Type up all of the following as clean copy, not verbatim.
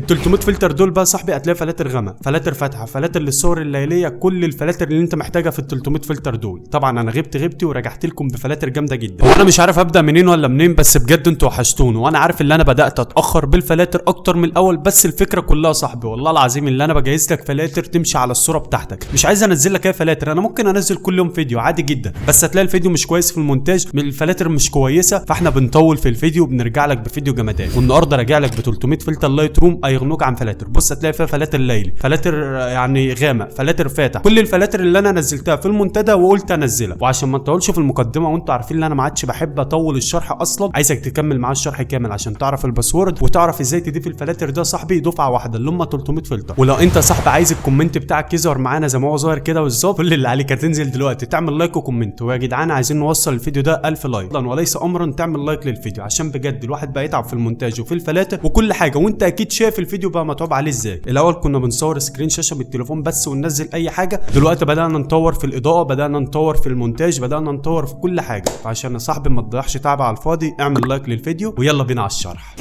ال 300 فلتر دول بقى صاحبي هتلاقي فلاتر غامق، فلاتر فاتحه، فلاتر للصور الليليه، كل الفلاتر اللي انت محتاجها في ال 300 فلتر دول. طبعا انا غبت غبتي ورجعت لكم بفلاتر جامدة جدا. وانا مش عارف ابدا منين ولا منين، بس بجد انتوا وحشتوني، وانا عارف ان انا بدات اتاخر بالفلاتر اكتر من الاول، بس الفكرة كلها يا صاحبي والله العظيم اللي انا بجهز لك فلاتر تمشي على الصورة بتاعتك. مش عايز انزل لك اي فلاتر، انا ممكن انزل كل يوم فيديو عادي جدا، بس هتلاقي الفيديو مش كويس في المونتاج، من الفلاتر مش كويسه، فاحنا بنطول في الفيديو وبنرجع لك بفيديو جمدان. والنهارده راجع لك ب 300 فلتر Lightroom هيغنوك عن فلاتر. بص هتلاقي فيها فلاتر ليلي، فلاتر يعني غامق، فلاتر فاتح، كل الفلاتر اللي انا نزلتها في المنتدى وقلت انزلها. وعشان ما نطولش في المقدمة وانتوا عارفين ان انا ما عادش بحب اطول الشرح اصلا، عايزك تكمل معايا الشرح كامل عشان تعرف ال password وتعرف ازاي تضيف الفلاتر ده صاحبي دفعه واحدة اللي هم 300 فلتر. ولو انت صاحبي عايز ال comment بتاعك يظهر معانا زي ما هو ظاهر كده بالظبط، كل اللي عليك هتنزل دلوقتي تعمل like و comment. ويا جدعان عايزين نوصل الفيديو ده 1000 like، وليس امرا تعمل like للفيديو عشان بجد الواحد بقى يتعب في المونتاج وفي الفلاتر وكل حاجه، وانت اكيد شايف الفيديو بقى متعوب عليه ازاي. الاول كنا بنصور screen شاشة بالتليفون بس وننزل اي حاجه، دلوقتي بدانا نطور في الاضاءة، بدانا نطور في المونتاج، بدانا نطور في كل حاجه. فعشان يا صاحبي ما تضيعش تعب على الفاضي اعمل like للفيديو ويلا بينا على الشرح.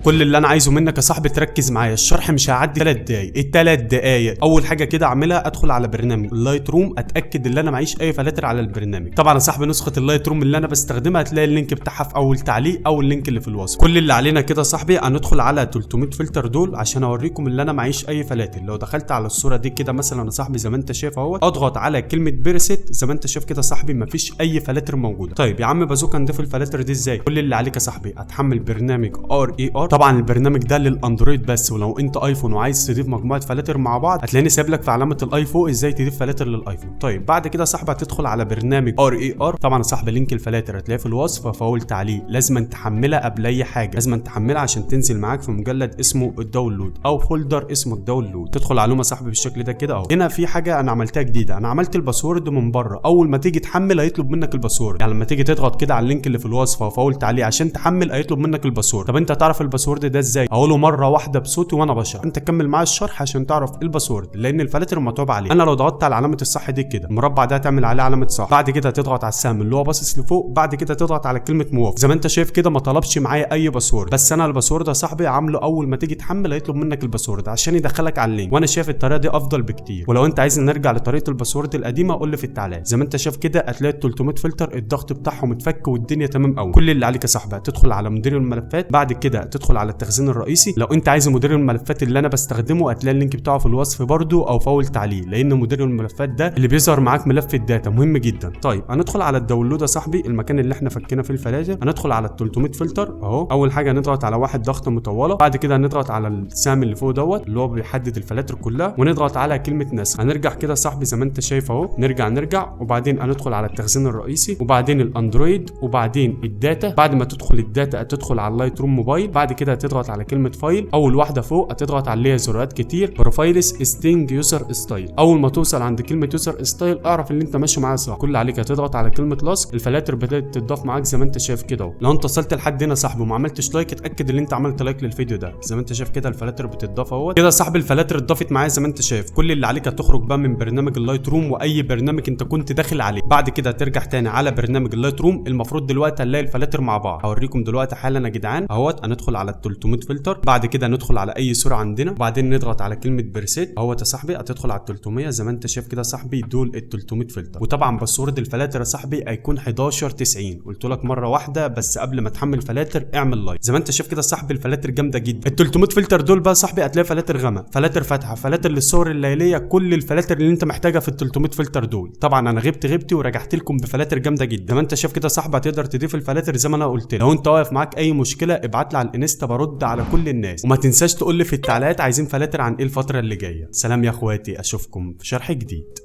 كل اللي انا عايزه منك يا صاحبي تركز معايا، الشرح مش هيعدي 3 دقايق. الثلاث دقايق اول حاجة كده اعملها ادخل على برنامج ال Lightroom، اتاكد ان انا معيش اي فلاتر على البرنامج. طبعا يا صاحبي نسخه ال Lightroom اللي انا بستخدمها هتلاقي ال link بتاعها في اول تعليق او ال link اللي في الوصف. كل اللي علينا كده يا صاحبي هندخل على 300 فلتر دول عشان اوريكم اللي انا معيش اي فلاتر. لو دخلت على الصورة دي كده مثلا يا صاحبي زي ما انت شايف اهو، اضغط على كلمة preset، زي ما انت شايف كده يا صاحبي مفيش اي فلاتر موجودة. طيب يا عم بازوكا نضيف الفلاتر دي ازاي؟ كل اللي عليك يا صاحبي هتحمل برنامج RAR. طبعا البرنامج ده لل Android بس، ولو انت iPhone وعايز تضيف مجموعة فلاتر مع بعض هتلاقيني سايب لك في علامة ال i فوق ازاي تضيف فلاتر لل iPhone. طيب بعد كده يا صاحبي هتدخل على برنامج RAR. طبعا يا صاحبي link الفلاتر هتلاقيه في الوصف في اول تعليق، لازم تحملها قبل اي حاجة، لازم تحملها عشان تنزل معاك في مجلد اسمه ال download او folder اسمه ال download. تدخل عليهم يا صاحبي بالشكل ده كده اهو. هنا في حاجة انا عملتها جديدة، انا عملت ال password من بره، اول ما تيجي تحمل هيطلب منك ال password. يعني لما تيجي تضغط كده على ال link اللي في الوصف او في اول تعليق عشان تحمل هيطلب منك ال password. طب انت تعرف ال password ده ازاي؟ اقوله مرة واحدة بصوتي وانا بشرح، انت كمل معايا الشرح عشان تعرف ال password لان الفلاتر متعوب عليه. انا لو ضغطت على علامة الصح دي كده، المربع ده هتعمل عليه علامة صح، بعد كده هتضغط على السهم اللي هو باصص لفوق، بعد كده تضغط على كلمة موافق. زي ما انت شايف كده ما طلبش معايا اي password، بس انا ال password يا صاحبي عامله اول ما تيجي تحمل هيطلب منك ال password عشان يدخلك على ال link، وانا شايف الطريقة دي افضل بكتير. ولو انت عايز نرجع لطريقه ال password القديمة قول لي في التعليقات. زي ما انت شايف كده هتلاقي 300 فلتر الضغط بتاعهم اتفك والدنيا تمام قوي. كل اللي عليك يا صاحبي هتدخل على مدير الملفات، بعد كده تدخل على التخزين الرئيسي. لو انت عايز مدير الملفات اللي انا بستخدمه هتلاقي ال link بتاعه في الوصف برده او في اول تعليق، لان مدير الملفات ده اللي بيظهر معاك ملف ال data مهم جدا. طيب هندخل على ال download يا صاحبي، المكان اللي احنا فكينا فيه الفلاتر. هندخل على ال 300 فلتر اهو. اول حاجة هنضغط على واحد ضغطه مطولة، بعد كده هنضغط على السهم اللي فوق دوت اللي هو بيحدد الفلاتر كلها، ونضغط على كلمة نسخ. هنرجع كده يا صاحبي زي ما انت شايف اهو، نرجع وبعدين هندخل على التخزين الرئيسي، وبعدين ال Android، وبعدين ال data. بعد ما تدخل ال data هتدخل على ال Lightroom Mobile، بعد كده هتضغط على كلمة file، اول واحدة فوق هتضغط على اللي هي زرارات كتير، profiles setting user style. اول ما توصل عند كلمة user style اعرف ان انت ماشي معايا صح. كل اللي عليك هتضغط على كلمة لصق، الفلاتر بدات تضاف معاك زي ما انت شايف كده اهو. لو انت وصلت لحد هنا يا صاحبي وما عملتش like اتاكد ان انت عملت like للفيديو ده. زي ما انت شايف كده الفلاتر بتضاف اهو كده يا صاحبي، الفلاتر اتضافت معايا زي ما انت شايف. كل اللي عليك هتخرج بقى من برنامج ال Lightroom واي برنامج انت كنت داخل عليه، بعد كده هترجع تاني على برنامج ال Lightroom. المفروض دلوقتي هنلاقي الفلاتر مع بعض، هوريكم دلوقتي حالا يا جدعان اهوت. هندخل على ال 300 فلتر، بعد كده ندخل على اي صوره عندنا، وبعدين نضغط على كلمة preset اهوت يا صاحبي. هتدخل على ال 300 زي ما انت شايف كده يا صاحبي، دول ال 300 فلتر. وطبعا password الفلاتر يا صاحبي هيكون 1190، قلت لك مرة واحدة بس قبل ما تحمل فلاتر اعمل like. زي ما انت شايف كده يا صاحبي الفلاتر جامدة جدا. ال 300 فلتر دول بقى يا صاحبي هتلاقي فلاتر غامق، فلاتر فاتحة، فلاتر للصور الليلية، كل الفلاتر اللي انت محتاجها في ال 300 فلتر دول. طبعا انا غبت غبتي ورجعت لكم بفلاتر جامدة جدا. زي ما انت شايف كده يا صاحبي هتقدر تضيف الفلاتر زي ما انا قلت لك. لو انت واقف معاك اي مشكلة ابعت لي على الانستا، برد على كل الناس. وما تنساش تقول لي في التعليقات عايزين فلاتر عن ايه الفترة اللي جاية. سلام يا اخواتي، اشوفكم في شرح جديد.